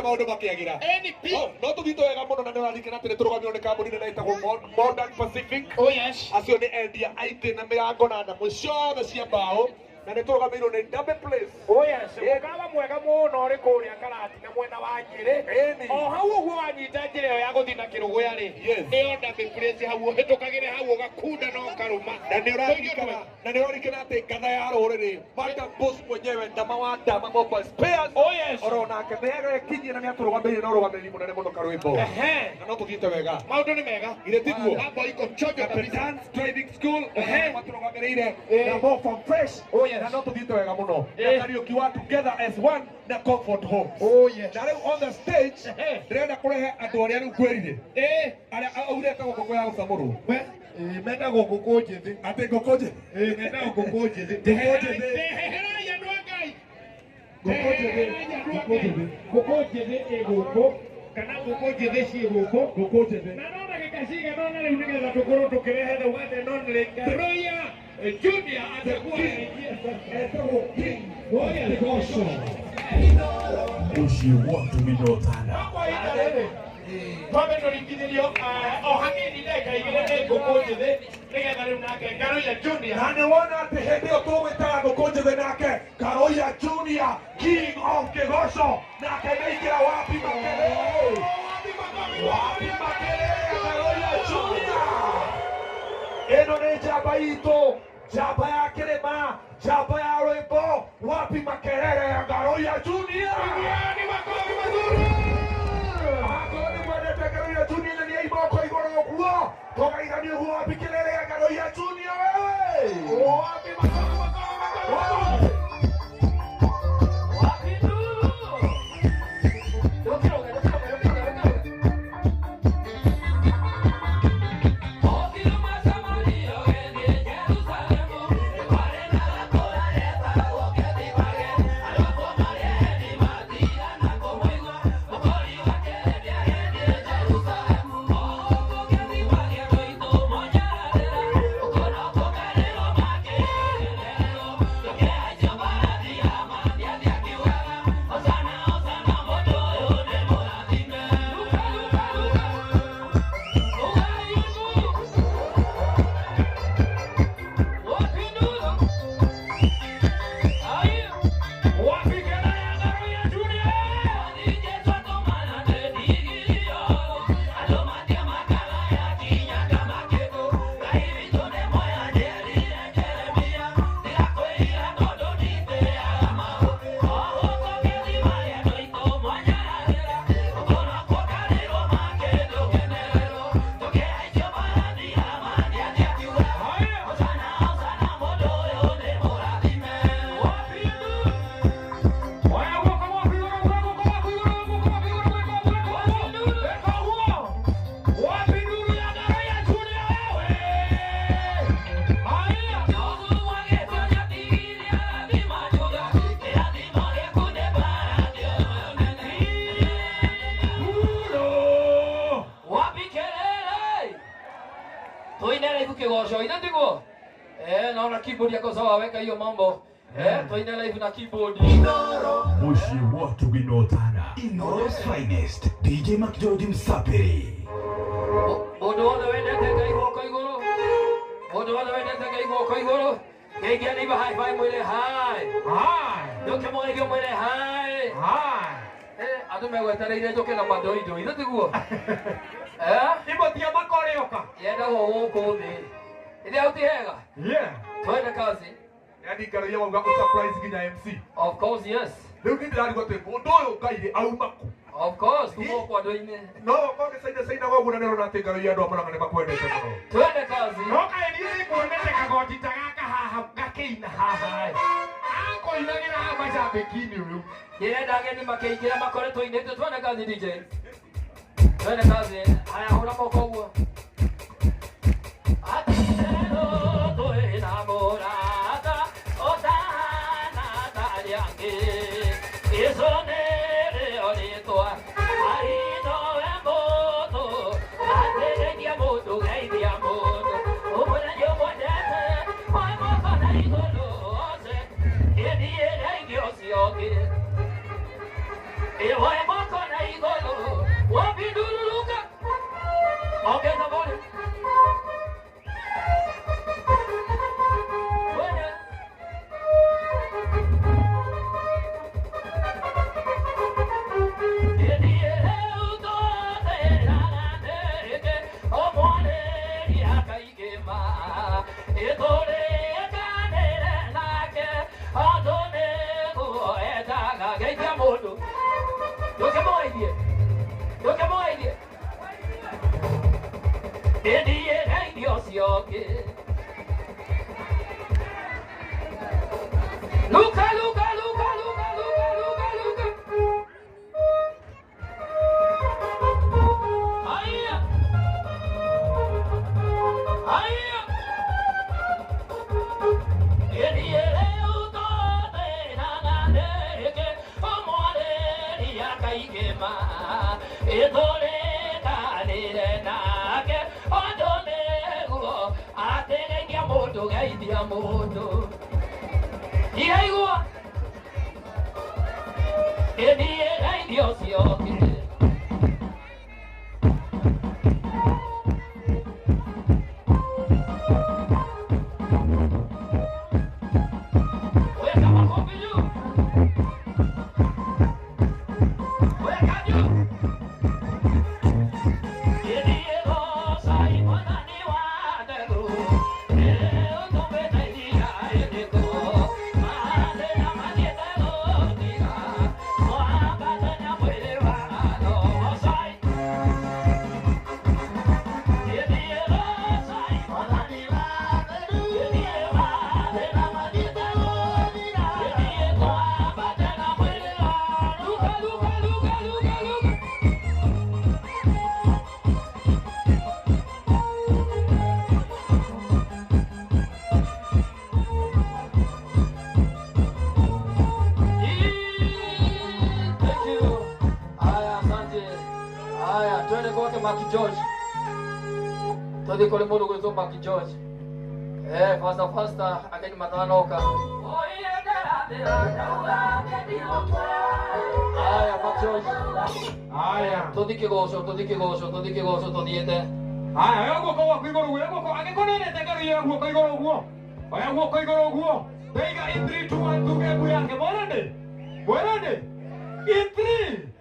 maũndũ makĩagĩra. NP. No tũthiĩte wega mũno na nĩ ũraririkana atĩ nĩ tũrũgamĩrĩirwo nĩ kambuni nene ĩtagwo Modern Pacific. Oh yes. Acio nĩ endia a itĩ na mĩrango na ndamũ ciothe cia mbaũ na nĩ tũrũgamĩrĩirwo nĩ Derby Place. Oh yes. Mũkawa mwega mũno ũrĩ kũrĩa Karatina mwena wa Nyĩrĩ. Ĩni. O hau ũguo wanyita njĩra ĩyo ya gũthiĩ na Kĩrũgũya rĩ. Yes. Ĩyo Derby Place hau ũhĩtũkagĩre hau ũgakunda na ũkarũma. Na nĩ ũraririkana na nĩ ũraririkana atĩ ngatha ya rũrĩrĩ Madam Boss mwenyewe ndama wa ndama mobile spares. Oh yes. Oro nake nĩ agekinyia na nĩ atũrũgamĩrĩire na ũrũgamĩrĩri mũnene mũno karwĩmbo. Ehe. Na no tũthiĩte wega. Maũndũ nĩ mega. Githĩ tiguo? Mambo iko chonjo kabisa. Dance Driving School Ehe. matũrũgamĩrĩire Eh. na Mo Fresh. Oh, yes. Na no tũthiĩte wega mũno. Eh. Na Kariũki wa Together as One na Comfort Homes. Oh yes. Na rĩu on the stage Ehe. ndĩrenda kũrehe andũ arĩa rĩu ngwĩrire. Eh. Arĩa aurĩte ngũkũ ya gũcamũrwo. Mendagwo ngũkũ njĩthĩ. Atĩ ngũkũ njĩthĩ. Mendagwo ngũkũ njĩthĩ. Ngũkũ njĩthĩ. Ndeherai andũ a Ngai. Ngũkũ njĩthĩ. Ngũkũ njĩthĩ. Ngũkũ njĩthĩ ĩ gũkũ kana ngũkũ njĩthĩ ciĩ gũkũ. Ngũkũ njĩthĩ. Na no ndagĩka cigana ũna rĩu nĩgetha tũkorwo tũkĩrehe the one and only Ngaruiya Junior atakuwa anaingia sasa. Etagwo King Oh yes. Kĩgoco. Mũciĩ watu minotana. Kwa ihinda rĩrĩ twambe tũringithĩrio o hanini ndagĩka igĩrĩ nĩ ngũkũ njĩthĩ nĩgetha rĩu nake Ngaruiya Junior Na nĩ wona atĩ hĩndĩ ĩyo tũgwĩtaga ngũkũ njĩthĩ nake Ngaruiya Junior King of Kĩgoco nake nĩaingĩra wapi makelele. Wapi makelele Ngaruiya Junior. Ĩno nĩ njamba itũ, njamba ya kĩrĩma, njamba ya rwĩmbo, wapi makelele ya Ngaruiya Junior. Ni makofi mazuri. Akorwo nĩ mwendete Ngaruiya Junior na nĩ aimoko igũrũ ũguo, tũgeithanie ũguo wapi kelele ya Ngaruiya Junior wewe. Wapi makofi makofi makofi. Wapi? Wapi kelele ya Ngaruiya Junior? Wapi nuru ya Ngaruiya Junior wewe? Haya. Nuru. Wapi kelele? Tuine live kigosho ina ndiguo? Naona keyboard yako sawa, weka hiyo mambo. Tuine live na keyboard. Mũciĩ watu minotana. Inoro's finest. DJ McGeorge Msapiri. Mũndũ wothe wendete Ngai guoko igũrũ. Mũndũ wothe wendete Ngai guoko igũrũ. Geithia neighbor high five mwĩre hi. Hai. Njoke mũgeithie mwĩre hi. Hai. Andũ megwetereire njoke na mandoindo, ithe tiguo? Imotia makorioka. Yendagwo gũkũ thĩ. Ithe hau ti hega? Yeah. Twende kazi. Yaani Ngaruiya wauga ũsurprise nginya MC. Of course yes. Rĩu niĩ ndĩrarigwo atĩ mũndũ ũyũ Ngai rĩ auma kũ? Of course, kuma kwa andũ-inĩ. No okorwo gĩcaina caina ũguo na nĩũrona atĩ Ngaruiya andũ a Murang'a nĩ makwendete mũno. Twende kazi. No kaĩ niĩ nguonete kagoti ta gaka haha gakĩina haha ĩ. Akoinagĩra haha macambĩki-inĩ ũyũ. Ndĩrenda ageni makĩingĩra makore tũinĩte. Twende kazi DJ. Twende kazi. Haya hũra moko ũguo. Atĩrĩrĩ twĩna mũrata ũtahana ta arĩa angĩ. Jesũ nĩrĩo rĩtwa aritowe mũndũ atĩrĩria mũndũ geithia mũndũ ũmwĩre nĩũmwendete oe moko na igũrũ ose ĩthiĩre ingĩ ũcio ũngĩ. Oe moko na Luka, Luka, Luka, Luka, Luka, Luka, Luka. Haya. Haya. Maki George. Todi kole mundu gwitwo Maki George. Faster faster akeni matanoka. Aya Maki George. Aya. Todi kigoco, todi kigoco, todi kigoco tothiete. Aya, oya guoko gwaku iguru, oya guoko, angĩkorwo nĩendete ngaruiya guoko igũrũ ũguo. Oya guoko igũrũ ũguo. Ndaiga in 3 2 1 tuge mbu yake. Mwerende. Mwerende. In 3